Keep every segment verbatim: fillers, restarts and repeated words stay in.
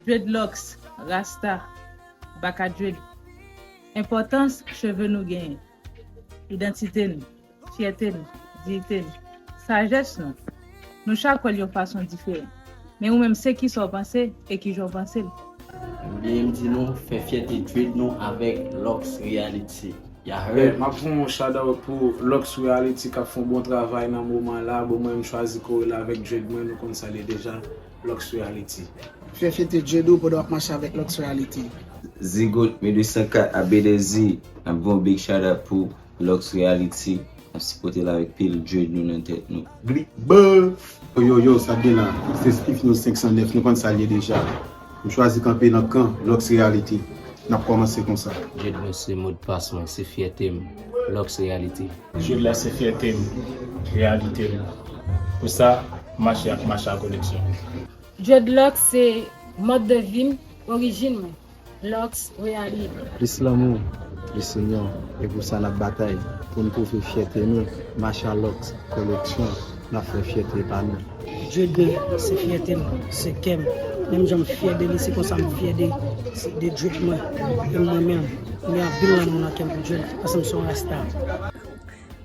Dreadlocks, rasta, baka dread. Enpòtans cheve nou genyen. Idantite n, fyète n, diyite n, sajès nou. Nou chak wè l yon fason diferan. Men ou menm, se kisa w panse e kijan w panse l? Ebyen, m di nou, fè fyète dread nou avèk Locks Reality. Y'all heard? M ap fè yon shout out pou Locks Reality k ap fè yon bon travay nan moman la. Bon, mwen, m chwazi kore l avèk dread mwen, nou konn sa l ye deja. Locks Reality. Fè fyète dread ou pandan w ap mache avèk Locks Reality. Zigot mil uit san kat A B D Z, n ap ba yon big shout out pou Locks Reality, n ap sipòte l avèk pil dread nou nan tèt nou. Glik bè! Yo yo yo, sa gen la? Se Steve News senk san nèf, nou konn sa l ye deja. M chwazi kanpe nan kan Locks Reality. N ap kòmanse konsa. Dread mwen se modpas mwen, se fyète m. Locks Reality. Dread la se fyète m, reyalite m. Pou sa, mache ak Masha Collection. Dreadlocks se mòd de vi m, orijin mwen. Locks Reality. Plis lanmou, plis inyon, e pou sa n ap batay, pou n pwouve fyète nou. Masha Locks Collection, n ap fè fyète pa nou. Dread mwen se fyète m, se kè m. Menm jan m fyè de li, se konsa m fyè de, de dread mwen. Menm mwen menm, m gen anpil lanmou nan kè m pou dread, paske m se yon rasta.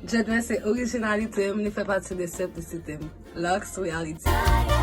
Dread mwen se orijinalite m, li fè pati de senplisite m. Locks Reality.